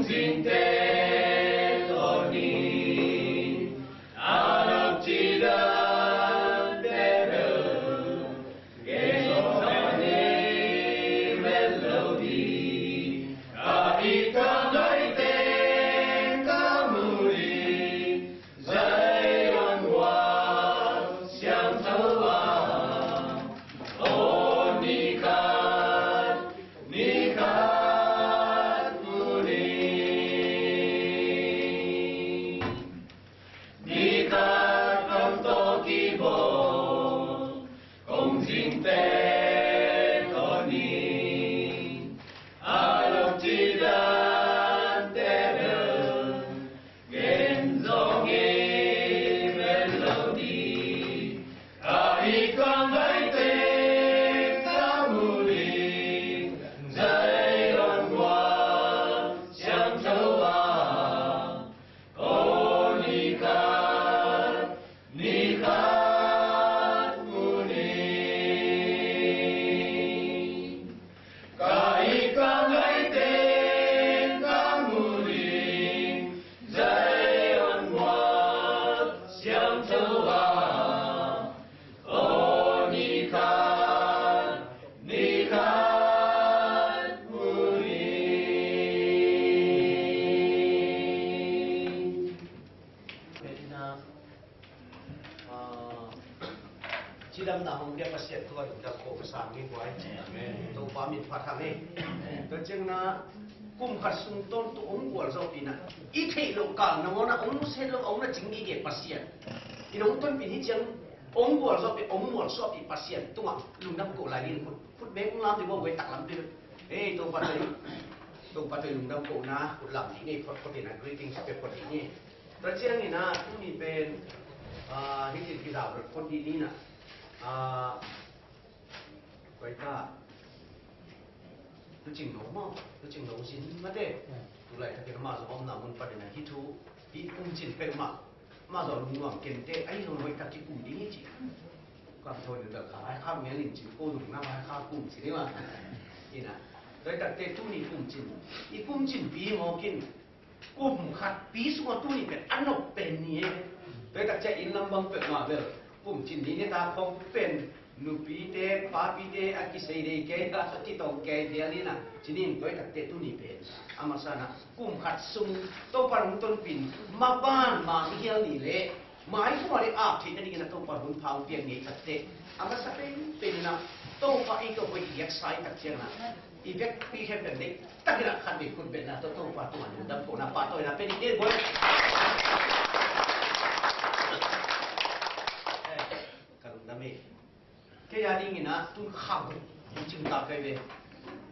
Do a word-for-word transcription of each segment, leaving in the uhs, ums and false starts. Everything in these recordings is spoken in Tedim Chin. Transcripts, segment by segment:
Singte tawh ni, a lak cidan te bel, gen zong a nei vet lo ding. Ka it ka ngai teng ka mu ding, Zion gua siangtho ah, aw ni khat ni khat mu ni. Ni khat kam tawh kibawl kong zingte tawh ni, a lak cidan te bel, gen zong i vet lo ding. Ka it ka ngai teng ka mu ding, Zion gua siangtho ah, aw ni khat ni khat mu ni. Ka it ka ngai teng ka mu ding, Zion gua siangtho ah, aw ni khat ni khat mu ni. Cidamna hong pia Pasian tungah lungdam ko ka sang hi guai. Amen. Topa min phat hang hi. Tua ciangin ah kum khat sung tawntung hong gualzawhpih in ah, i theih loh kal nangawn ah hong nusia lo, hong na cing gige Pasian in hong tonpih hi ciang, hong gualzawhpih, hong mualsuahpih Pasian tungah lungdam ko lai ding. Khut, khut beng hong lam ding, guai taklam ding. Ei, Topa tawh, Topa tawh lungdam ko na khut lam ding, ei, khut, khut in ah greetings pe khut ding, ei. Tua ciangin ah tuni pen, ah, hih ci kizau phot dih ni in ah, ah, koi ta, tu cing no maw, tu cing no sin mate. Tu laitakin amah zong a omna mun panin ah hih thu, hih kumcin peuhmah, amah zong lungnuam kente, ahi zong hoih tak kikum ding hi ci. Kam thawi ding bel kha, ai kha mial in cin ko nung na, ai kha kumcin hi mah. Ina, hoih takte tuni kumcin, i kumcinpi mawk in, kum khatpi sungah tuni pen a nop pen ni e. Tua hi tak ciang inn lam bang peuhmah bel kumcin ni, neta khawng pen nupite papite a kisei dei kei a, a kitong kei dial in ah, ci ni. Tua hi takte tuni pen a masa in ah kum khat sung Topa hong tonpih in maban mang hial ni leh, mai kum a ding ap theih nadingin ah Topa hong pha hong piak ngei takte, a masa penpen in ah Topa ei Topa i hiatsa i tak ciangin ah i vekpi khempeuh deih takin ah khat vei khut beng in ah tawh Topa tungah lungdam kohna pahtawi na pia ding hi guai. Ka lungdam hi. Kei a dingin ah tun kha guk hong cing ta ka hi ve.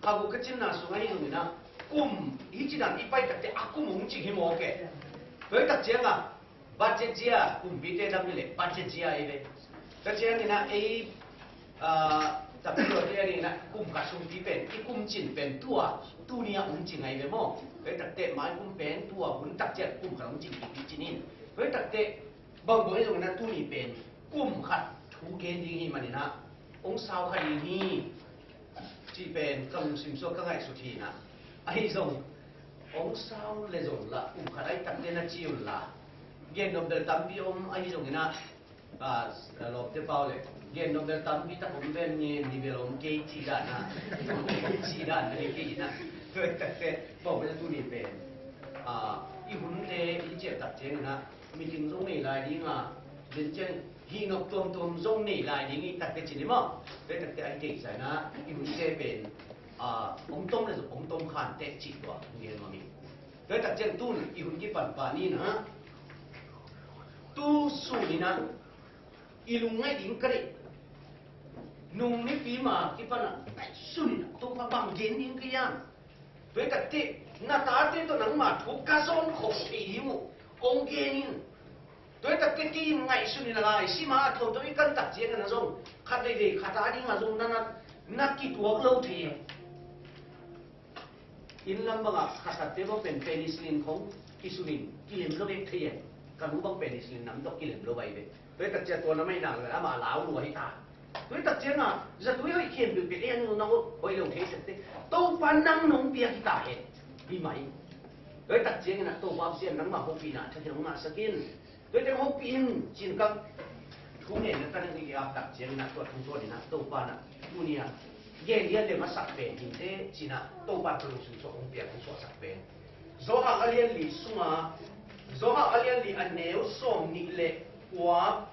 Kha guk ka cinna sung ahi zongin ah kum, hih ci dan i pai takte a kum hong cing hi mawk e. Tua hi tak ciangin ah budget zia, kumpite dam hi leh budget zia ahi ve. Tua ciangin ah ei, ah, tapilawte a dingin ah kum khat sungpi pen i kumcin pen tua, tuni a hong cing ahi ve maw. Tua hi takte mai kum pen tua hun tak ciang kum khat hong cing kik hi ci ni. Tua hi takte bang bang hi zongin ah tuni pen kum khat thu gen ding hi manin ah hong sau kha ding hi cih pen ka lungsim sungah ka ngaihsut hi in ah. Ahi zong hong sau le zong lah kum khat ahi takte na ci un la, gen nop bel tampi om ahi zongin ah, ah, lawmte pau le gen nop bel tampi tak om ven nge, ni bel om kei ci dan ah, ci dan ah hi kei in ah. Tua hi takte bang bel tuni pen, ah, i hunte i ciah tak ciangin ah meeting zong nei lai ding a, den ciang hih nop tuamtuam zong nei lai ding i takte ci ni maw. Tua hi takte a i teisa in ah i hunte pen, ah, hong tom le zong hong tom khan teh cih tua hong gen nuam hi. Tua hi tak ciang tun i hun kipan pah ni in ah, tu sun in ah i lungngaih ding ka deih. Nung nipi ma kipan ah ngaihsun in ah Topa bang gen ding ka hiam. Tua hi takte na tate tawh nangma thu ka zawn khawh thei ding uh hong gen in. Tua hi takte kei in ngaihsun in a lai sim a, a thotho i kan tak ciangin a zong khat veivei khat a ding a zong na, na, na kituak lo thei. Inn lam bangah khasatte bang pen penicillin khong kisun in kilem lo bek thei e. Ka nu bang penicillin nam tawh kilem lo bai ve. Tua hi tak ciang tua na mai nak le amah lau lua hi ta. Tua hi tak ciangin zatui hoih khempeuh pia e, a nu na hoih lo thei sekte. Topa nang nong piak hi ta hen. Hi mai. Tua hi tak ciangin ah Topa Pasian nangmah hopihna a thakin hong ngahsak in. Tua hi teng hopih in cin kang thu ngen na tan i ap tak ciangin ah tua tungtawn in ah Topa in ah tuni ah gen lian le masak pen hinte cin ah Topa tua lungsung suak hong piak hong suaksak pen Johan a lian li sungah, Johan a lian li a neu sawm nih le kua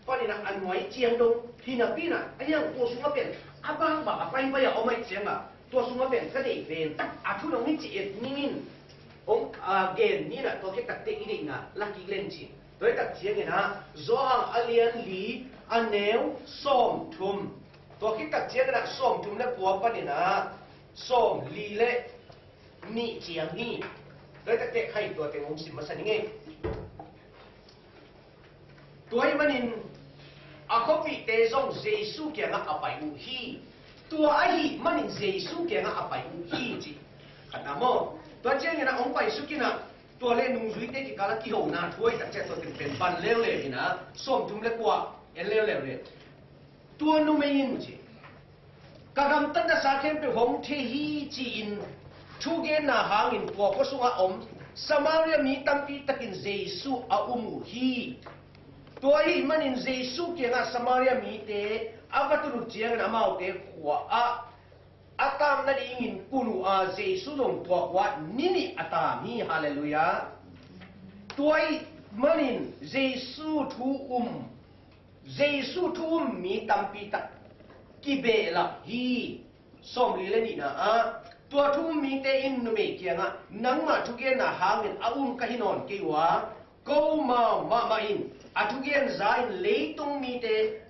panin ah a nuai ciang dong hi napi in ah a hiang tua sungah pen a bangbang a paipai a om ahih ciangah tua sungah pen ka deih pen a thu dong hi ci et ning in hong a gen ni in ah tua khit takteh i deihna la kik len cin. Tua hi tak ciangin ah Johan a lian li a neu sawm thum, tua khit tak ciangin ah sawm thum le kua panin ah sawm li le nih ciang hi. Tua hi takteh khai tua teng hong sim masa ning ei. Tua ahih manin a khuapihte zong Jesu kiangah a pai uh hi. Tua ahih manin Jesu kiangah a pai uh hi ci. Khatna maw? Tua ciangin ah hong pai suk in ah tua le nungzuite kikal a kihona thu ahi tak ciah tua teng pen pan leuleu in ah sawm thum le kua en leuleu le. Tua numei in ci, ka gamtatnasa khempeuh hong thei hi ci-in thugenna hangin tua khua sungah om Samaria mi tampi takin Jesu a um uh hi. Tua ahih manin Jesu kiangah Samaria mite a va tun uh ciangin amaute khua ah a taam nadingin kun uh a Jesu zong tua khua ah ni nih a taam hi. Halleluiah. Tua ahih manin Jesu thu um Jesu thu um mi tampi tak kibehlap hi. Sawmli le nihna ah tua thu um mite in numei kiangah nangmah thugenna hangin a um ka hi nawn kei uh a, ko mau mahmah in a thugen za in leitung mite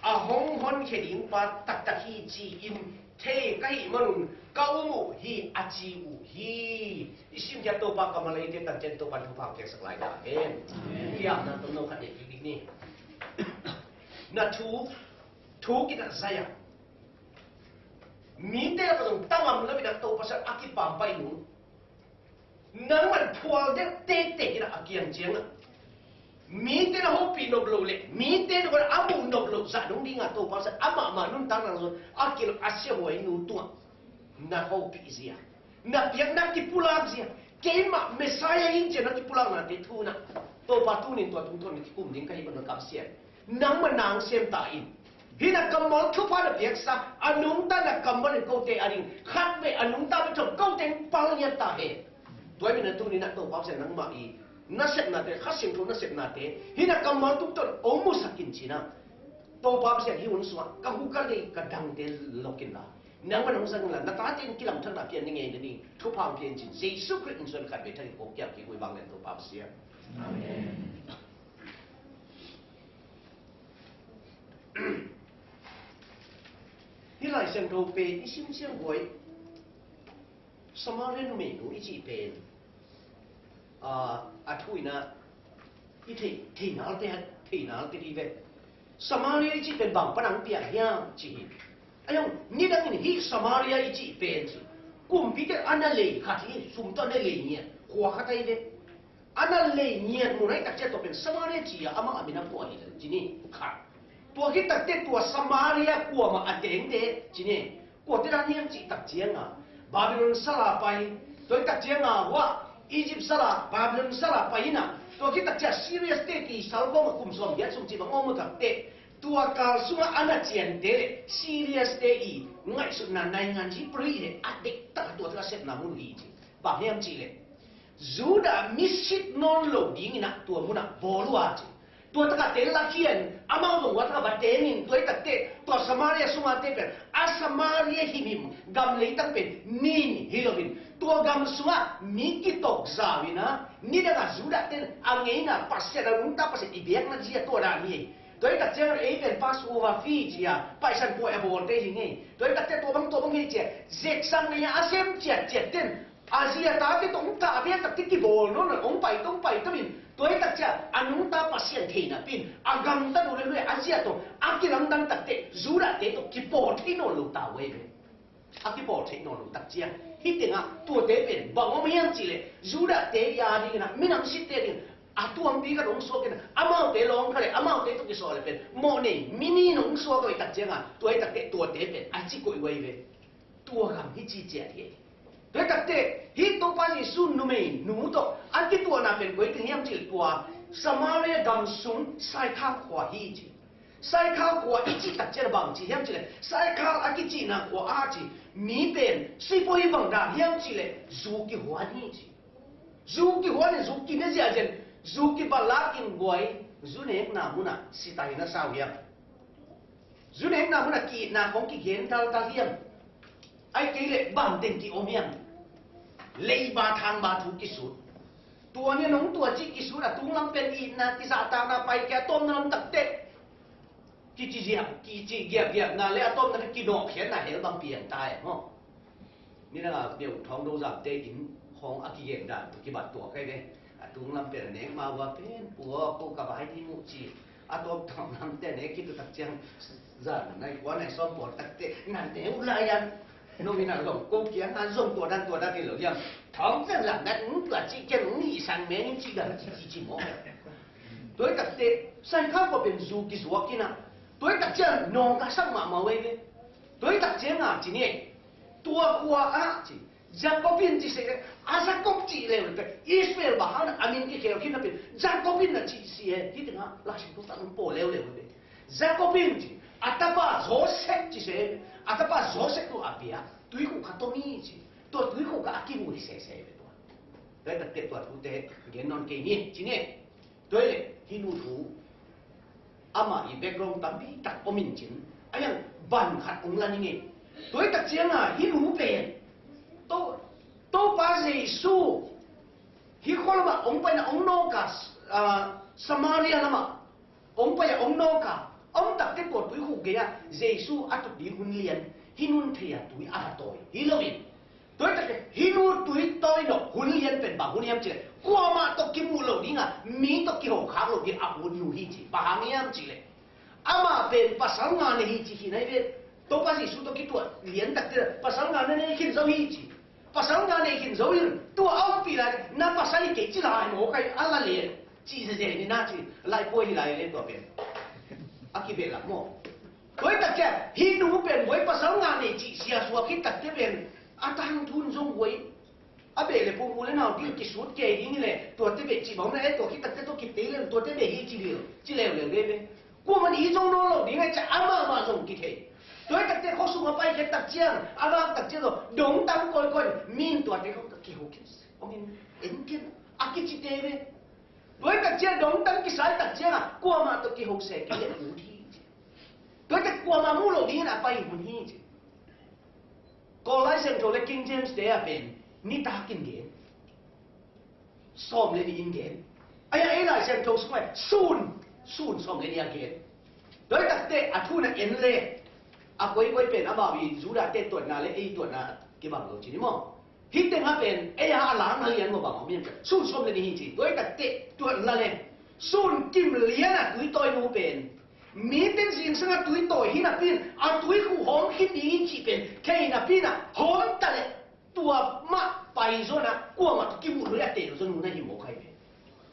a hong honkhia ding pa taktak hi ci-in thei ka hih manun ka um uh hi a ci uh hi. I simkhiat Topa kammal a eite tangcian Topa thupha piaksak lai ta hen. Amen. Hiamna tomno khat nei kik ding ni. Na thu, thu kina zaya mite la ka zong tangam lo ina Topa sa a kipampai nu. Nangman phual deuh tektek ina a kiang ciangah mite na hopih nop lo le mite na a muh nop lo zah dong dinga Topa sa amahmah nuntak nang zon a kilok a siahuai nu tungah na hopih zia. Na piak na kipulak zia. Keimah Messiah in cia na kipulak nate thu na Topa tunin tua tungtawn na kikum ding ka hi kua na kapsian. Nangmah nang siam ta in. Hih na kammal thupha na piaksa a nungta na kammal in kote a ding khat vei a nungta vei thom kote in pal niat ta he. Tua hi na tunin na Topa sian nangmah i na sepnate Kha Siangtho na sepnate hih na kammal tungtawn ong musak in cina. Topa Pasian hih hun sungah ka hu ka lei ka dangte lokin la nangmah nong zang la na tate in kilamthakna pian ni ngei na ding thupha pian cin Jesu Khrist in suan khat vei thangin kong kiam kik hui bang len Topa Pasian. Amen. Hih Lai Siangtho pen i simsiam huai Samaria numeinu i cih pen a, a thu ina i thei, thei nalte, thei nalte hi ve. Samaria i cih pen bang pan ang piang hiam ci hi. A yong nidangin hih Samaria i cih pen ci kumpite a na lei khat hi. Sum tawh a na lei ngiat khua khat ahi ve. A na lei ngiat mun ahi takciah tua pen Samaria ci a amah a min a pua hi lo ci ni khat. Tua khit takte tua Samaria kuamah a tengte ci ni. Kuate dan hiam cih tak cianga Babylon sala pai, tua hi tak cianga hua Egypt sala, Babylon sala pai ina, tua khit tak ciang Syria state i sal kawma kum sawm giat sung cih bang om uh takte tua kal sungah a na ciante le Syria state i ngaihsutna naingan hi pari le a dektak tua tela sepna mun hi ci. Bang hiam cih le Judah mi sit nawn lo dingin ah tua munah bawl uh a ci. Tua takah tel lakhian amau zong ua takah va tengin tua hi takte tua Samaria sungah te pen a Samaria himhim gam leitang pen nin hi loin tua gam sungah mi kitok zau in ah nidangah Judah ten a ngeina Pasian a nungta Pasian i biakna zia tua dan hi. Tua hi tak ciang ei pen Passover feast cia Paisan puai a bawlte hi ngei. Tua hi takte tua bang tua bang hi cia zeksang nei a sem ciatciat ten a zia tate tawh hong kah a biak takte kibawl nawn lo hong pai tawh hong pai tawh in tua hi tak ciang a nungta Pasian theihna pin a gamta lo le lui a zia tawh a kilamdang takte Judah te tawh kipawl thei nawn lo ta uh ei ve. A kipawl thei nawn lo tak ciang hih tengah tuate pen bang om hiam cih leh Judah te i a dingin ah minam sitte ding a tuampi khat hong suak in ah amaute lawng khat le amaute tawh kisawh le pen mawh nei mi nin hong suak lo i tak ciangah tua hi takte tuate pen a ci koih uh ei ve. Tua gam hi ci ciat hi. Tua hi takte hih Topa Jesu numeinu tawh a kituahna pen koi teng hiam cih leh tua Samaria gam sung Sychar khua hi ci. Sychar khua i cih tak ciang bang ci hiam cih leh Sychar a kicihna khua a ci. Mi pen sui pua hi bang dan hiam cih leh zu kihuan hi ci. Zu kihuan in zu kine ziahziah in zu kibalak in guai zu nekna munah sitai na sau hiam? Zu nekna munah ki-itna kong kigen taltal hiam? Ai kei leh bang teng ki-om hiam? Leiba thangba thu kisut. Tua ni nong tua cih kisut a tunglam pen itna kizahtakna pai kei a tawmna lam takteh kici ziah kici giakgiakna le a tawmna kinawhkhiatna hel bang piang ta e maw? Ni dang a peuh thawng do zamte inn khawng a kigen dan tu kibat tuak kai ve. A tunglam pen a nek ma ua pen pua ko ka vai ding uh ci. A tawp thawng lamte nek khit tu tak ciang zan nai kua nai sawm pawl takte nan ne uh lai an. Nong in a zong ko kiang an zong tua dan tua dan kei lo hiam? Thawng pen lam dan ung tua ci kiang ung ni sang meng ci ga ci ci ci maw. Tua hi takte Sychar kua pen zu kizuak in a tua hi tak ciang nawng ka sak mahmah uh ei ve. Tua hi tak ciang a ci ni ei. Tua khua ah ci Jacob in ci seh a Jacob cih leu pen Israel bang hang a min kikhel khin a pen Jacob in a ci si e. Hih tengah Lai Siangtho tak pawl leuleu ve. Jacob in ci a tapa Joseph ci seh a tapa Joseph tu a pia tuikhuk kha tom hi ci. Tua tuikhuk kha a kivui sese ve tua. Tua hi takte tua thute gen nawn kei ni ci ni. Tua hi leh hih nu thu amah i background tampi tak om in cin a hiang ban khat ong la ning ei. Tua hi tak cianga hih nu pen To Topa Jesu hih khua lamah ong paina ong nawka Samaria lamah ong paia ong nawka om takte tua tuikhuk gei-ah Jesu a tut ding hun lian hih nun thei-a tui a va tawi hi loin Tua hi takte hih nu tui tawi nawh hun lian pen bang hun hiam cihleh kuamah tawh kimuh loh dinga mi tawh kiho khak loh ding a ut nu hi ci. Bang hang hiam cihleh amah pen pasal nga nei hi ci hi nai ve. Topa Jesu tawh kituah lian takte pasal nga na nei khin zo hi ci. Pasal nga nei khin zo in tua a ompih lai na pasal hi kei ci lai maw kai a la lian ci zezen ni na ci lai puai hi lai le tua pen a kibehlap maw? Tua hi takte hih nu pen buai pasal nga nei cih sia suak hi takte pen a tangthu in zong buai a beh le pumpu le nau ding kisut kei ding hi le tuate beh cih bang na e tua hi takte tua kiptei le tuate beh hi ci leu ci leuleu bebe. Kuamah nih zong nawn lo ding a ciah amah mah zong kithei. Tua hi takte khuasung a pai khen tak ciang a vak tak ciang zong dongtang kawikawi min tuate khong kiho khin ong in en khin a kicite ve. Tua hi tak ciang dongtang kisai tak ciangah kuamah tawh kiho se kei le ut hi ci. Tua hi tak kuamah muh loh dingin a pai hun hi ci. Kawl Lai Siangtho le King James te a pen nitak in gen sawm le nih in gen. Aia ei Lai Siangtho sungah sun sun sawm le nih a gen. Tua hi takte a thuna en le a koikoi pen amau i Judah te tuatna le ei tuatna kibang lo ci ni maw? Hih tengah pen ei a lang a lian maw bang om hiam? Sun sawm le nih hi ci. Tua hi takte tuatna le sun kim lian a tui tawi nu pen mite zingsang a tui tawi hi napi in a tui khuh hawm khin ding hi cih pen thei napi in a hawm ta le tua mah pai zawn a kuamah tawh kimuh lua a tel zawn uh na hi maw khai ve.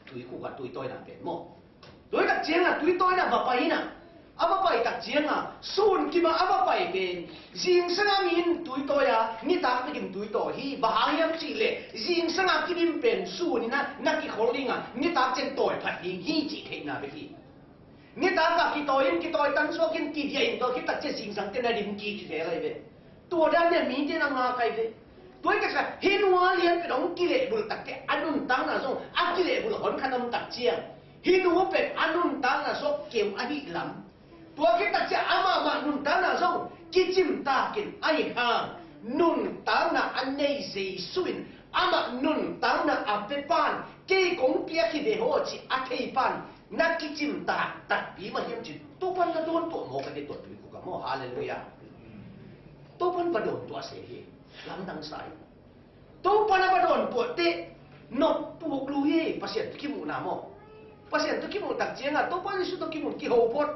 Tui khuh a tui tawina pen maw? Tui tak ciangah tui tawina va pai in a a va pai tak ciangah sun kimah a va pai pen zingsang a mi in tui tawi a nitak bekin tui tawi hi. Bang hang hiam cihleh zingsang a kidim pen sun in a na kikhol ding a nitak ciang tawi phat ding hi cih theihna bek hi. Nitak a kitawi in kitawi tang suak in kidiah in tua khit tak ciah zingsang te na dim kik hi ve lai ve. Tua dan nia mite na ngak ai ve. Tua hi tak ciah hih nua lian pen hong kilehbulh tak ciah a nuntakna zong a kilehbulh hon khan om tak ciah hih nu pen a nuntakna suak keu ahi lam. Tua khit tak ciah amah mah nuntakna zong kicimtak in ahi hang nuntakna a nei Jesu in amah nuntakna a pepan kei kong piak hi ve haw ci a theipan na kicimtak takpi mah hiam cin Topan na dawn tuah maw ka dei tuah tui khuka maw? Halleluiah. Topan va dawn tuah se hi. Lamdang sa hi. Topan a va dawn tuah teh nop puk lu hi. Pasian tu kimuhna maw? Pasian tu kimuh tak cianga Topa Jesu tu kimuh kiho phot.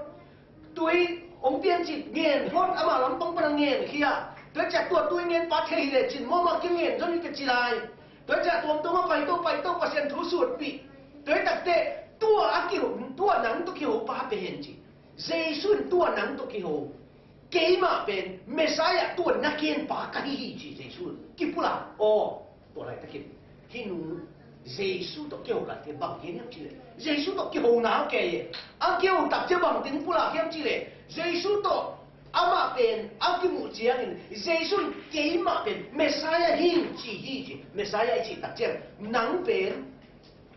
Tui hong pian cih ngen phot ama lampang pana ngen khia. Tua ciah tua tui ngen pa thei hi le cin mawmah kingen zon hi ka ci lai. Tua ciah tuamtuam a paito paito Pasian thu sutpih. Tua hi takte tua a kiho tua nang tua kiho pa pen ci. Jesu in tua nang tua kiho. Keimah pen Messiah tua na ken pa ka hi hi ci Jesu in. Kipula aw tua laitakin. Hih nu Jesu tawh kiho late bang gen hiam cih leh, Jesu tawh kiho na kei e. A kiho tak ciang bang teng pulak hiam cih leh, Jesu tawh amah pen a kimuh ciangin Jesu in keimah pen Messiah hi ci hi ci. Messiah i cih tak ciang nang pen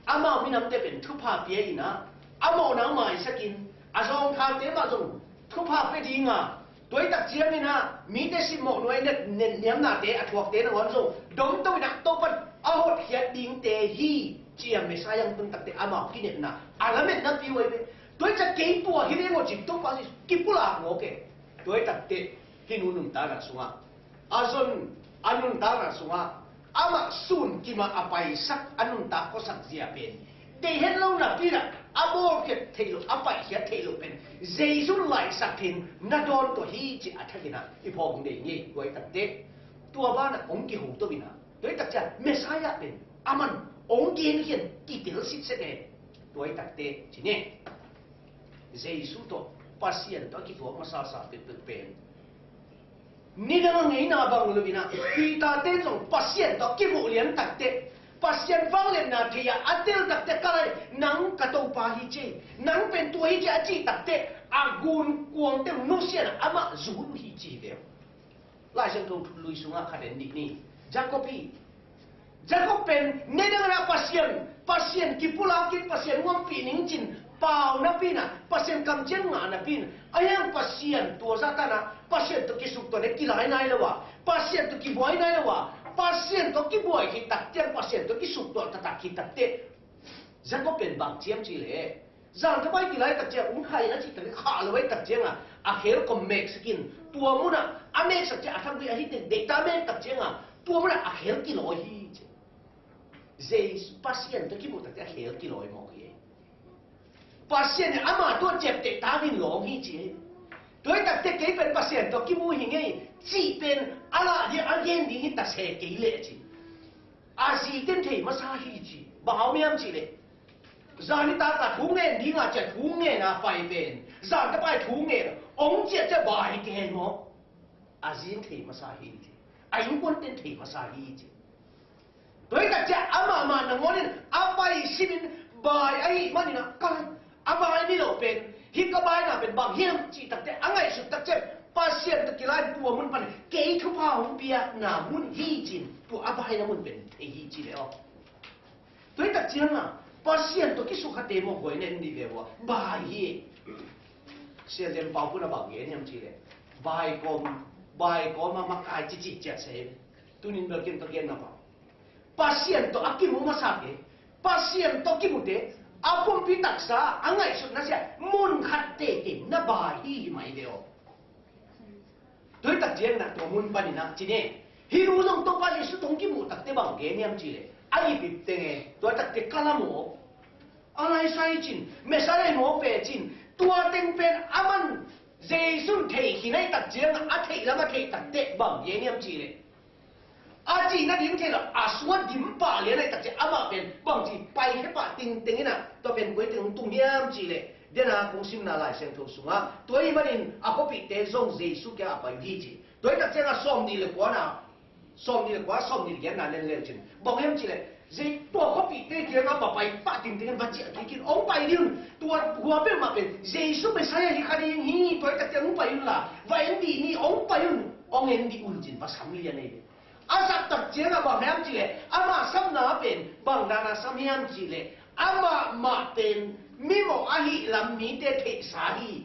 amau minamte pen thupha pia in ah, a mawhna maisak in, a zawngkhangte mah zong thupha pia ding a, tua hi tak ciangin ah mite simmawh nuai net, net niamnate a thuakte nangawn zong domto in ah Topan a hotkhiat dingte hi ci a, Messiah hong tun takte amau kinepna a lametna pi uh ahi ve. Tua hi ciang kei tua hi veng aw ci Topa Jesu kipulak mawk e. Tua hi takte hih nu nuntakna sungah a zon, a nuntakna sungah amah sun kimah a paisak, a nuntak khuasak zia pen deih het lo napi in ah, a bawlkhiat theih loh, a paihkhiat theih loh pen Jesu laihsak theih na dawn tua hi ci a thakin ah i phawk ding hi. Tua hi takte tua banah hong kiho to in ah, tua hi tak ciang Messiah pen aman hong genkhian kitel sitset e. Tua hi takte ci ni, Jesu tawh Pasian tawh a kituak masasa pekpek pen nidang a ngeina bang lo in ah, Peter-te zong Pasian tawh kimuh lian takte, Pasian vangliatna thei a a tel takte, ka lai, nang ka Topa hi ci, nang pen tua hi ci a cih takte, a gunkuangte nusia in ah amah zul uh hi ci hi ve. Lai Siangtho thu lui sungah khat en dih ni. Jacob hi. Jacob pen nidang a Pasian, Pasian kipulak in, Pasian hong ompih ning cin pau napi in ah, Pasian kamciam ngah napi in ah, a hiang Pasian tua zah tan ah Pasian tawh kisuktuahna kilai nai lo a, Pasian tawh kibuai nai lo a, Pasian tawh kibuai khit tak ciang, Pasian tawh kisuktuah taktak khit takte, Jacob pen bang ci hiam cih leh, zan ka bai kilai tak ciang, ung hai a cih tak khah lo bai tak ciang a, a khel kom meksak in, tua munah a meksak ciang a thak bai a hi teng deihta mek tak ciang a, tua munah a khel kilawi hi ci. Jesu, Pasian tawh kimuh tak ciang a khel kilawi mawk hi. Pasian in ama tua ciapteh tangin lawng hi ci. Tua hi takte kei pen Pasian tawh kimuh hi ngei cih pen a lah ding a gen ding hi ta se kei leh ci. A zi ten thei masa hi ci. Bang hau miam cih leh, zan nitak a thu ngen ding a ciah thu ngen a pai pen, zan ka pai thu ngen ong ciah ciah bai hi ke maw? A zi in thei masa hi ci. A innkuan ten thei masa hi ci. Tua hi tak ciah amah mah nangawn in a pai simin bai ahih manin a kal a bai ni lo pen, hih ka baina pen bang hiam cih takte a ngaihsut tak ciah Pasian tawh kilai tua mun pan kei thupha hong piakna mun hi cin, tua a baina mun pen thei hi ci leh aw. Tua hi tak ciang a Pasian tawh kisukkhate mawk huai nen dih ve ua bai hi. Sia Lian Pau Pun a bang gen hiam cih leh, bai kawm, bai kawm a makai cici ciah se. Tunin bel ken ka genna pau, Pasian tawh a kimu masa te, Pasian tawh kimute a pumpi taksa a ngaihsutna sia mun khat tete na bai hi mai ve aw. Tua hi tak ciang na tua mun panin a ci ne, hih nu zong Topa Jesu tawh hong kimuh takte bang gen hiam cih leh, a ipip teng e, tua takte ka la maw? A laisa hi cin, Messiah hi maw pe cin, tua teng pen aman Jesu thei khin ahi tak ciang a theih lam a theih takte bang gen hiam cih leh, a cihna ding thei lo, a sung a dim pah lian ahi tak ciah amah pen bangci pai khia pah tingteng in ah, tua pen koi teng hong tung hiam cih leh, dena kong simna Lai Siangtho sungah tua ahih manin a khuapihte zong Jesu kiang a pai uh hi ci. Tua hi tak ciangah sawmnih le kuana, sawmnih le kua, sawmnih le giatna len leu cin bang hiam cih leh, Jesu tua khuapihte kiangah va pai pah tingteng in va ciah kik in, hong pai dih un, tua hua peuhmah pen Jesu Messiah hi kha ding hi, tua hi tak ciang hong pai un la, va en dih ni, hong pai un, hong en dih un cin va sam lian ahi ve. A sak tak ciangah bang hiam cih leh, amah samna pen bang dana sam hiam cih leh, amah mah pen mimawh ahih lam mite theihsa hi.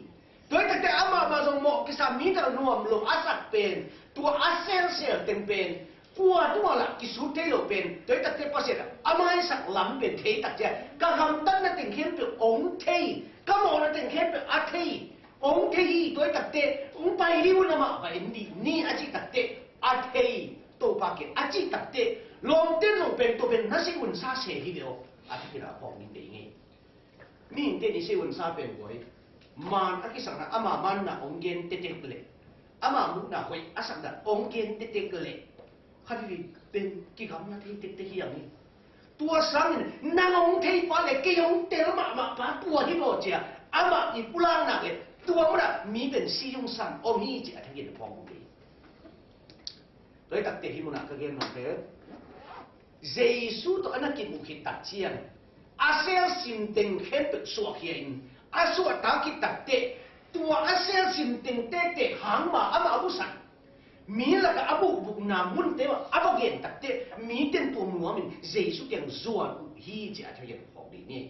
Tua hi takte amah mah zong mawh kisa, mite nuam lo a sak pen, tua a selsel teng pen, kua tungah lah kisut thei lo pen, tua hi takte Pasian a maisak lam pen thei tak ciang, ka gamtatna teng khempeuh hong thei, ka mawhna teng khempeuh a thei, hong thei hi. Tua hi takte hong pai dih un, amah va en dih ni a cih takte, a thei, Topa kiang a cih takte, lawmte in zong pen tua pen na seh unsa se hi ve aw. A thakina a phawk ding dei ngei. Mihingte in i seh unsa pen guai, man a kisakna, ama manna hong gen tektek leh, ama muhna hoih a sakna hong gen tektek leh, khat hi pen kigamla thei tektek hi ang hi. Tua sangin nang hong thei pa le kei hong tel mahmah pa kua hi maw cia, amah i pulakna le tua munah mi pen si zungsan om hi ci a thakin a phawk uh hi. Tua hi takte hih munah ka gen nong tel. Jesu tawh a na kimuh khit tak ciang a selsim teng khempeuh suahkhia in a suahtak khit takteh, tua a selsim teng tektek hang mah amah a buhsak, mi lakah a buhbukna munte mah a va gen takteh, mite in tua nuamin Jesu kiang zuan uh hi ci a thagen phawk dih ni.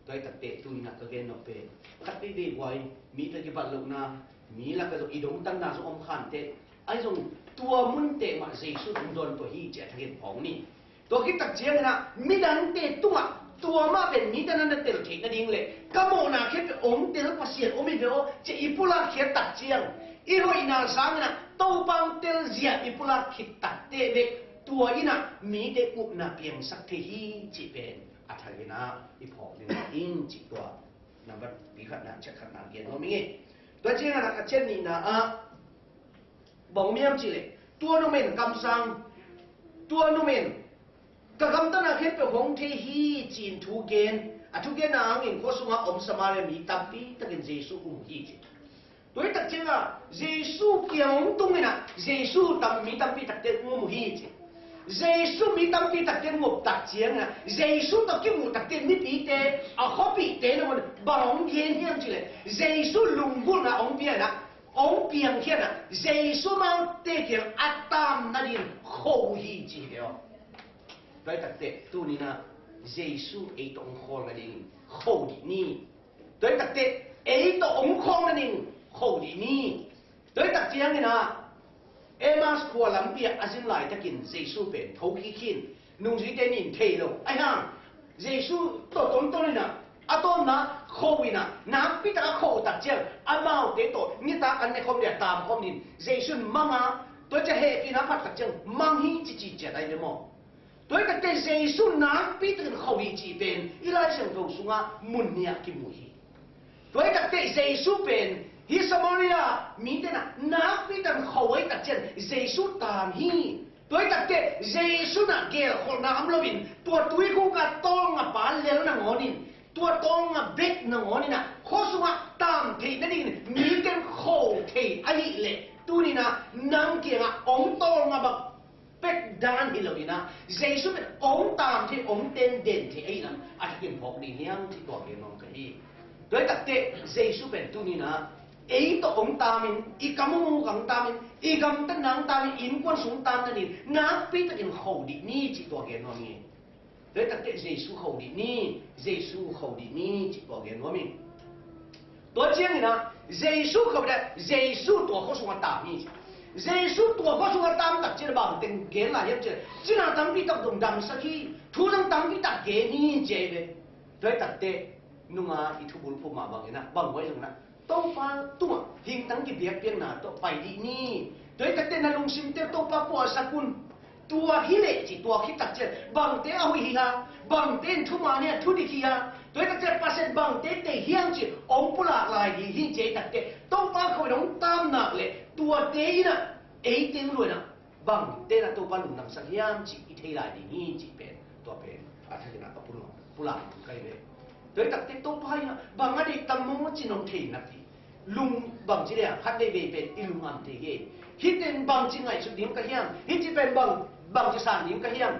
Tua hi takteh tuni-in ah ka gen nop pen khat veivei guai, mite kibat lohna, mi lakah zong i dongtanna zong om khanteh, ahi zong tua munte mah Jesu hong dawn pah hi ci a thagen phawk ni. Tua khit tak ciangin ah midangte tungah tua mah pen mite na na tel theih nading le ka mawhna khempeuh hong tel Pasian om hi ve aw ci a i pulak khiat tak ciang, i hoihna sangin ah Topa hong telzia i pulak khit takteh bek tua in ah mite upna piangsak thei hi cih pen a thakin ah i phawk ding hi ing cih tua number pi khatna, chet khatna gen nuam ing e. Tua ciangin ah a chet nihna ah bang om hiam cih leh, tua numen kamsang, tua numen ka gamtatna khempeuh hong thei hi ci-in thu gen, a thugenna hangin khua sungah om Samaria mi tampi takin Jesu um hi ci. Tua hi tak ciangah Jesu kiang hong tung in ah Jesu tam, mi tampi takte hong um uh hi ci. Jesu mi tampi takte hong um tak ciangin ah Jesu tawh kimuh takte mipite, a khuapihte nangawn bang hong gen hiam cih leh, Jesu lunggulhna hong pia in ah, hong piangkhia in ah, Jesu amaute kiang a tam nadingin kho uh hi ci hi ve aw. Tua hi takteh tuni-in ah Jesu ei tawh hong khawl nadingin kho dih ni. Tua hi takteh ei tawh hong khawl nadingin kho dih ni. Tua hi tak ciangin ah Emmaus khua lampi ah a zin laitakin Jesu pen thokik hi in, nungzuite in thei lo. Ahi hang Jesu tawh tonton in ah a tawpna kho in ah, nakpi takin a kho tak ciang amaute tawh nitak an ne khawm le a tam khawm dingin Jesu in mang a, tua ciang hehpihna a phat tak ciang mang hi ci, ci ciat ahi ve maw? Tua hi takteh Jesu nakpi takin kho hi cih pen i Lai Siangtho sungah mun nih ah kimu hi. Tua hi takteh Jesu pen hih Samaria mite in ah nakpi takin kho ahih tak ciang Jesu tam hi. Tua hi takteh Jesu in ah gelkholhna om loin tua tuikhuk ah tawlnga pa lel nangawn in, tua tawlnga bek nangawn in ah khua sungah tam theih nadingin mite in kho thei ahih leh, tuni-in ah nang kiangah hong tawlnga bang pek dan hi lo in ah, Jesu pen hong tam thei, hong tenden thei ahih lam a thakin phawk ding hiam cih tua gen nuam ka hi. Tua hi takteh Jesu pen tuni-in ah ei tawh hong tamin, i kam uh hong tamin, i gamtatna hong tamin, innkuan sung hong tam nadingin nakpi takin kho dih ni cih tua gen nuam hi. Tua hi takteh Jesu kho dih ni, Jesu kho dih ni cih tua gen nuam hi. Tua ciangin ah Jesu kho dih, Jesu tua khua sungah tam hi ci. Jesu tua khua sungah tam tak ciang bang teng gen lai hiam cih leh, cina tampi tak dong damsak hi, thu zong tampi tak gen hi ci hi ve. Tua hi takteh nunga i thubulphuh mah bangin ah, bang huai zong in ah Topa tungah hingtang kibiakpiakna tawh pai dih ni. Tua hi takteh na lungsimte Topa puahsak un. Tua hi leh ci, tua khit tak ciang bangte a hoih hi a, bangte in thuman hi a, thudik hi a, tua hi tak ciang Pasian bangte tei hiam ci hong pulak lai ding hi ci hi takteh, Topa kho in hong tam nak leh tuate in ah ei teng lua in ah bangte in ah Topa lungdamsak hiam cih i thei lai ding hi cih pen, tua pen a thakin ah a pulak, pulak ka hi ve. Tua hi takteh Topa in ah bang a deih tam maw ci-in hong thei nak hi. Lung bangci leh khat veivei pen i lung am thei hi. Hih teng bangci ngaihsut ding ka hiam? Hih ci pen bang, bangci san ding ka hiam?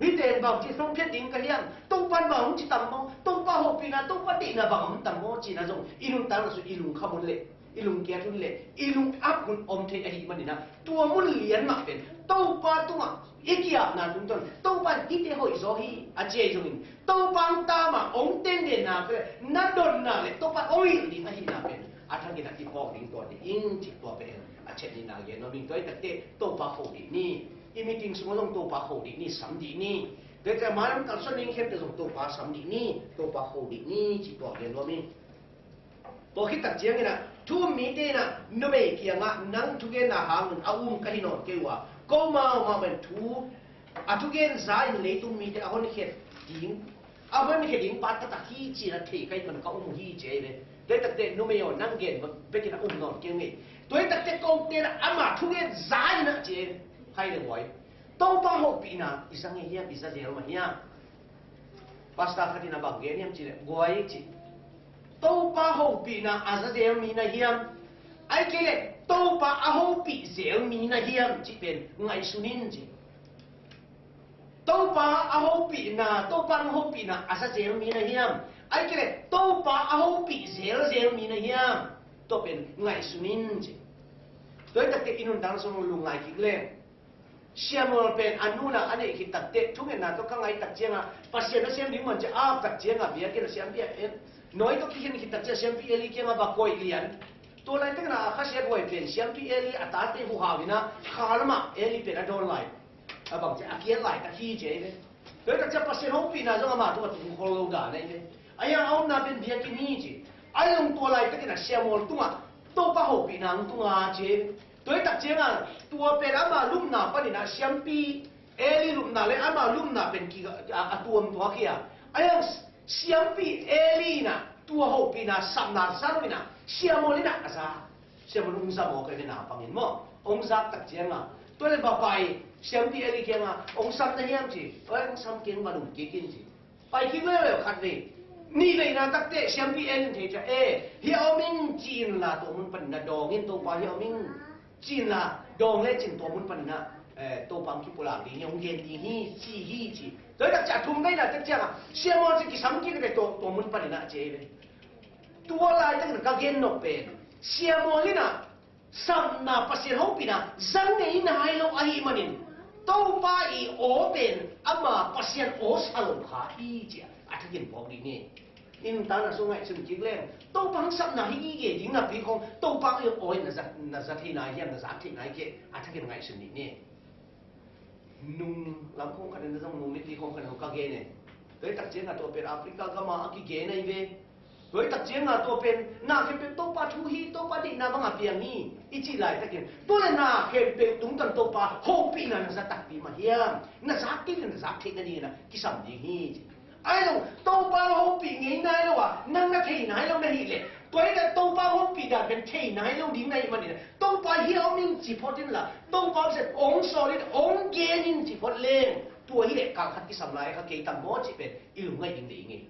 Hih teng bangci sungphiat ding ka hiam? Topa in bang hong ci tam maw? Topa hopihna, Topa deihna bang om tam maw ci-in ah zong i nuntakna sung i lungkham hun leh, i lungkiat hun leh, i lungap hun om thei ahih manin ah, tua mun lian mah pen Topa tungah i ki-apna tungtawn, Topa in hihte hoihzaw hi a ci ahi zongin, Topa hong tam a hong tenden nak leh, na dot nak leh Topa hong hilh ding ahihna pen a thakin ah i phawk ding tua ding hi ing cih tua pen a chet nihna gen nuam ing. Tua hi takteh Topa kho dih ni. I meeting sungah zong Topa kho dih ni, sam dih ni. Tua hi takteh mailam kalsuan ding khempeuh zong Topa sam dih ni, Topa kho dih ni cih tua gen nuam ing. Tua khit tak ciangin ah thu um mite in ah numei kiangah, nang thugenna hangin a um ka hi nawn kei uh a, komau mah bang thu, a thugen za-in leitung mite a honkhiat ding, a honkhiat ding pa taktak hi ci-in ah thei ka hih man ka um uh hi ci hi ve. Tua hi takteh numei aw, nang gen bekin a um nawn kei ung ei. Tua hi takteh kote in ah ama thugen za-in ah ci hi ve. Hai le guai, Topa hopihna i za ngei hiam, i za zel mah hiam? Pastor khat in ah bang gen hiam cih leh, guai ci, Topa hopihna a za zel mi na hiam, ahih kei leh Topa a hopih zel mi na hiam cih pen ngaihsun in ci. Topa a hopihna, Topa a hopihna a sa zel mi na hiam? Ahih kei leh Topa a hopih zelzel mi na hiam? Tua pen ngaihsun in ci. Tua hi takte i nuntakna sung lungngai kik leng, Samuel pen a nunna a neih khit takte thungetna tawh ka ngaih tak ciangah Pasian a sem ding man ci a ap tak ciangah biakinn a siampi a en. Nawi tawh kikhen khit tak ciangah siampi Eli kiangah va koih lian. Tua laitakin a khasiathuai pen siampi Eli a tate huhau in a kha lamah Eli pen a dawn lai, a bang ci a kiat laitak hi ci ei ve. Tua hi tak ciang Pasian hopihna zong amah tungah tung khol lo dan ei ve. A hiang a omna pen biakinn hi ci. A hiang tua laitakin a Samuel tungah Topa hopihna hong tunga ci ei ve. Tua hi tak ciangah tua pen ama lupna panin a siampi Eli lupna le ama lupna pen ki a, a tuam tuak hi a. A hiang siampi Eli in a tua hopihna sapna sa lo in a Samuel in a a za. Siamah hong zam aw ka hi na pangin maw? Hong zak tak cianga tua le va pai siampi Eli kianga hong sam na hiam ci. Oi, hong sam keng, va lum kik in ci. Pai kik leuleu khat vei. Nih veina takte siampi Eli in thei cia e, hia om in ci inla tua mun panin a dawng in Topa hia om in ci inla dawng le cin tua mun panin a, eh, Topa hong kipulak ding hi, hong gen ding hi ci hi ci. Tua hi tak cia thum veina tak cianga siamah ci kisam kik le tua, tua mun panin a ci ei ve. Tua laitakin ka gen nop pen Samuel in a sapna Pasian hopihna zang ngei nai lo ahih manin Topa i aw pen ama Pasian aw sa lo kha hi ci a a thakin phawk ding hi. Nintana sung ngaihsun kik leng Topa hong sapna hi gige ding napi khong Topa i aw in na za, na za thei nai hiam, na za thei nai kei a thakin ngaihsun ding hi. Nung lam khong khat in zong nung mipi khong khat in ka gen e. Tua hi tak ciangah tua pen Africa gama a kigen ahi ve. Tua hi tak ciangah tua pen na khempeuh Topa thu hi, Topa deihna bangah piang hi i cih laitakin tua le na khempeuh tungtawn Topa hopihna na za takpi mah hiam? Na za kei le na za theih nadingin a kisam ding hi ci. Ahi zong Topa hopih ngei nai lo a nang na thei nai lo na hih leh tua hi tak Topa hopih dan pen thei nai lo ding na hih manin Topa hia om in ci phot inla Topa hong sem hong sawl in hong gen in ci phot leng tua hi leh kal khat kisam lai kha kei tam maw cih pen i lungngaih ding deih ngei.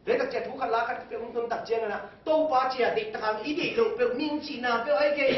Tua hi tak ciah thu khat la khat peuh hong tun tak ciangin a Topa cia deih tak hang i deih loh peuh ning cihna peuh ahi kei.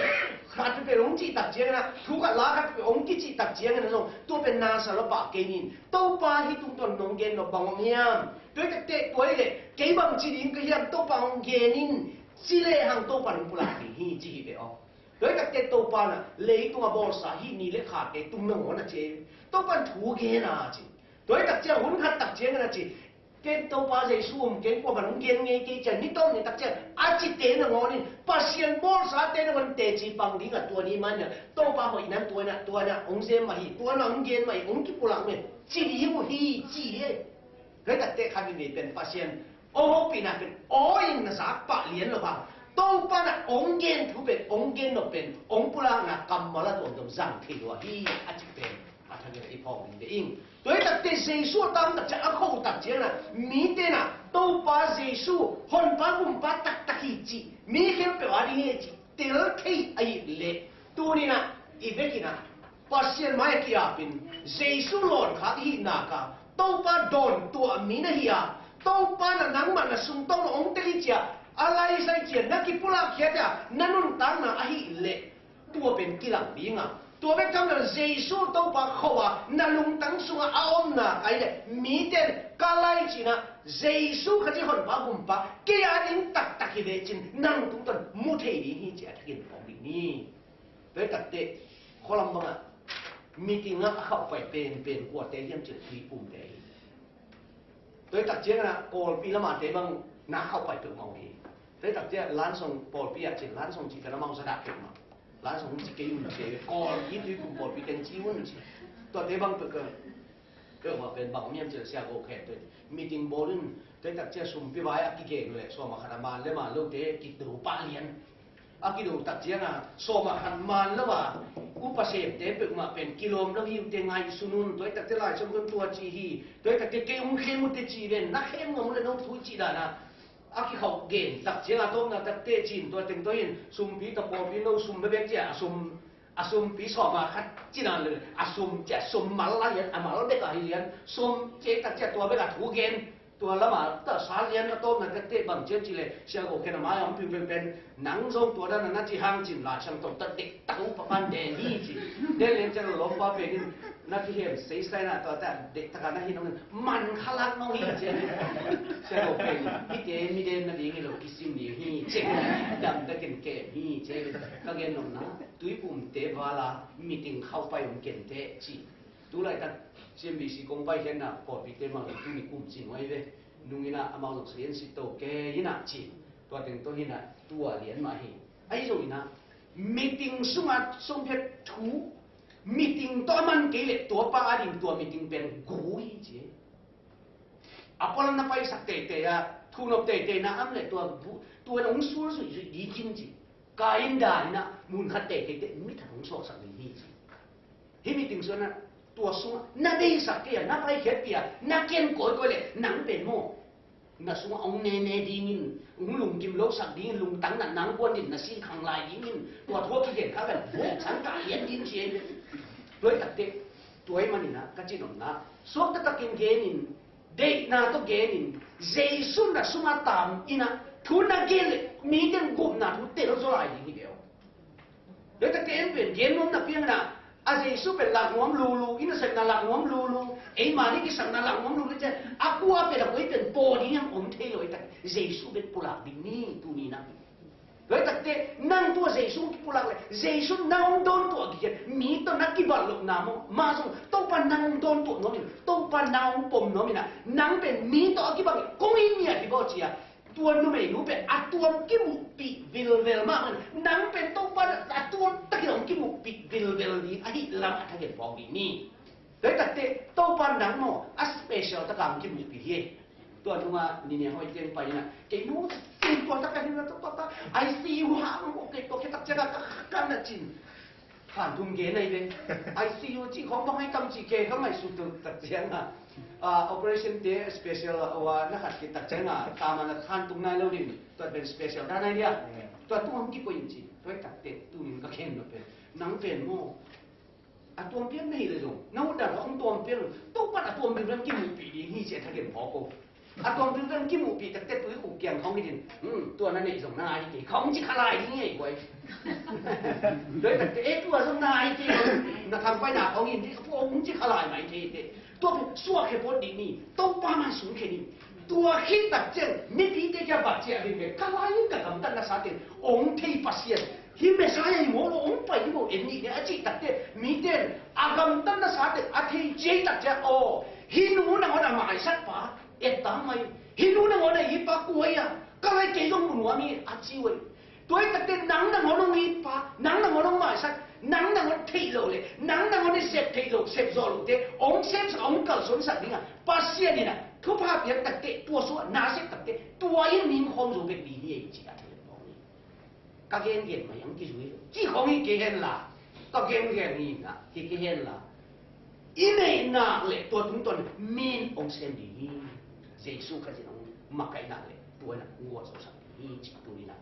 Khat peuh hong cih tak ciangin a thu khat la khat peuh hong kicih tak ciangin a zong tua pen na sa lo pah kei nin Topa hih tungtawn nong gen nop bang om hiam? Tua hi tak teh tua hi leh kei bang ci ding ka hiam, Topa hong gen in ci lehang Topa nong pulak ding hi ci hi ve aw. Tua hi tak teh Topa na leitung a bawlsa hih ni le kha kei tung nangawn a ci. Topa thu gen a ci. Tua hi tak ciang hun khat tak ciangin a ci. Ken Topa Jesu um keng, kua bang hong gen ngei kei ciang ni tawm ni tak ciang a cite nangawn in Pasian bawlsate nangawn teci pang ding a tua ni man a Topa hoih nan tua na tua na hong sem mah hi, tua na hong gen mah hi, hong kipulak mah hi ci ding uh hi ci hi. Tua hi tak teh khat in vei pen Pasian aw hopihna pen aw in na zak pah lian lo hang Topa na hong gen thu pen hong gen nop pen hong pulakna kammal a tuamtuam zang thei lua hi a ci pen a thangin i phawk ding ve ing. Tua hi tak teh Jesu a tam tak ciang a kho tak ciang a mite na Topa Jesu honpa gumpa taktak hi cih mi khempeuh a ding hi cih tel thei ahih leh tuni na i vekin a Pasian mai a ki-apin Jesu lawnkhak i hih nak a Topa dawntuah mi na hi a Topa na nangmah na sungtawng na hong tel hi ci a a laizai ci a na kipulak khiat a na nuntakna ahih leh tua pen kilang ding a tua bek tham lo Jesu Topa kho a na lungtang sungah a omna kai le mite in ka lai cihna Jesu kha ci honpa gumpa kei a ding taktak hi ve cin nang tungtawn mu thei ding hi ci a thakin phawk ding ni. Tua hi tak teh khualam bangah meeting ah a khauhpai penpen kuate hiam cin tui pumte hi. Tua hi tak ciangin a Kawlpi lamate bang na khauhpai peuhmah uh hi. Tua hi tak ciang Lansong pawlpi ah cin Lansong cih pen amau zadah peuhmah. Lansong ci kei un ci, Kawlpi tuikum pawlpi teng ci un ci. Tuate bang peuh peuhmah pen bang om hiam cin Sia Go Khen tua hi. Meeting bawl in tua hi tak ciang sumpi vai a kigeng leh sawm a khat a man le man lote kido pah lian. A kido tak ciang a sawm a khat man lo a upa semte peuhmah pen kilawm lo hi uh teh ngaihsun un, tua hi tak teh Lai Siangtho tungah tua ci hi. Tua hi tak teh kei hong khem uh teh ci ven, na khem ngam uh leh nong thu cih dan a a kikhauh gen tak ciang a tawpna tak teh cin tua teng tua in sumpi tawh pawlpi no sum bekbek ci a a sum a sumpi sawm a khat ci dan le a sum ci a sum mal a lian a mal bek a hi lian sum ci tak ci a tua bek a thu gen. Tua lamah tah sa lian a tawpna tak teh bang cian ci leh Sia Go Khen a mai a hong piu penpen nang zong tua dan a na ci hang cin Lai Siangtho tawh tak dek tak uh papan den hi ci. Den lian cian a lawmpa pen in Na kihem seisai na tua ta dek taka na hi nong man khalak nong hi ce. Sia lo pen hite mi den na ding hi lo kisim ding hi ce. Dam ta ken kem hi ce. Ka gen nong na tuipum te vala meeting khau pai om ken te ci. Tu lai ta C M B C kong pai hen na pawlpi te mang tu ni kum cin wai ve. Nung ina amau zong sayan si to ke ina ci. Tua teng to hina tua lian mah hi. Ahi zong ina meeting sunga song phet thu meeting tawh a man kei leh tua pa a ding tua meeting pen gu hi ci. A pualam na paisak teitei a thunop teitei na am leh tua gu, tua nong sul zuihzuih ding hi ci. Ka in dan ina mun khat teitei te mi that hong suaksak ding hi ci. Hih meeting suan a tua sungah na deisak kei a na paikhiatpih a na ken kawikawi leh nang pen maw? Na sungah hong nene dingin, hong lungkim losak dingin, lungtang natna hong kuan dingin, na si khang lai dingin, tua thu a kigen kha kan vok sang kah lian ding ci ei. Tua hi takte tua hi maninah ka cin omna suak taktakin genin, deihna tawh genin, Jesu na sungah tam inah thu na gen leh mite gupna thu tel zaw lai ding hi ve aw. Tua takte en pen gen nuam na piang na a Jesu pen lak nuam lulu, i nasepna lak nuam lulu, eima ni kisakna lak nuam lulu cian a kua pen a koi pen paw ding hiam om thei lo i tak Jesu pen pulak ding ni tuni na. Tua i takte nang tua Jesu kipulak le Jesu na hong dawn tua kikian mi tawh na kibat lohna maw ma zong Topa nang hong dawn tua nuam in Topa nang hong pom nuam in a nang pen mi tawh a kibang kong in ni a kibaw cia. Tua numeinu pen a tuam kimuhpih vilvel mah man nang pen Topa a tuam takin hong kimuhpih vilvel ding ahi lam a thagen pawng ding ni. Tua hi takte Topa nang maw a special taka hong kimuhpih hi. Tua nunga nine hoi teng pai ina kei nu cin tua taka hi na Topa I C U ha hong ok kei tua khe tak ciaka ka na cin. Khan thum gen ahi ve. I C U cih khawng bang ahi tam cih kei ka ngaihsut tuk tak cianga, ah, operation te special a wa na khat kei tak cianga tama na khan tung nai lo ding. Tua pen special dan ahi dia. Tua tung hong kikoih in ci. Tua hi takte tunin ka khen lo pen nang pen maw? A tuam piang na hi le zong na ut dan hong tuam piang lo. Topan a tuam piang kimuhpih ding hi ci a thagen phawk ko. A tuam piltan kimuhpih takte tui khuk kiang khawng hi din, hmm, tua na neih zong na ngai hi kei khawng ci kha lai ding hi ei buai. Doi takte e tua zong na ngai hi kei khawng na khang pai na khawng hi din tua khawng ci kha lai mai thei te. Tua pen suak he pawt ding ni Topa man sung khe ni. Tua khit tak ciang mipite kia bat ciah ding ve ka lai in ka gamtat na sa ten ong thei Pasian. Hi Messiah hi maw lo ong pai hi maw en nih ne a cih takte mite a gamtat na sa ten a thei ciai tak ciang aw hi nu nangawn a maisak pa. Et tang mai. Hi nu nangawn a it pa kua hi a ka lai kei zong mu nuam hi a ci uh hi. Tua hi takte nang nangawn hong it pa nang nangawn hong maisak nang nangawn theih lo le nang nangawn i sep theih lo sep zawh lote hong sepsak hong kalsuansak dingah Pasian inah thupha piak takte tua suah na sep takte tua in ning khawm zo bek ding hi ei ci a thei. Ka gengen mai ang kizui lo ci khawng hi kei hen la ka gengen hi na hi kei hen la i neih nak le tua tungtawn min ong sem ding hi. Jesu Khazih ong makaih nak le tua na nguah zosak ding hi ci tu ni na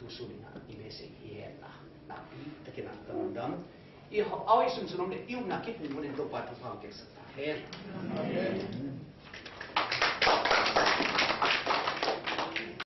tu sun ni na i message hi hen la nakpi takin a ka lungdam i hau i sunsun om le i upna kipung mo nen Topa thupha ong keksak ta hen.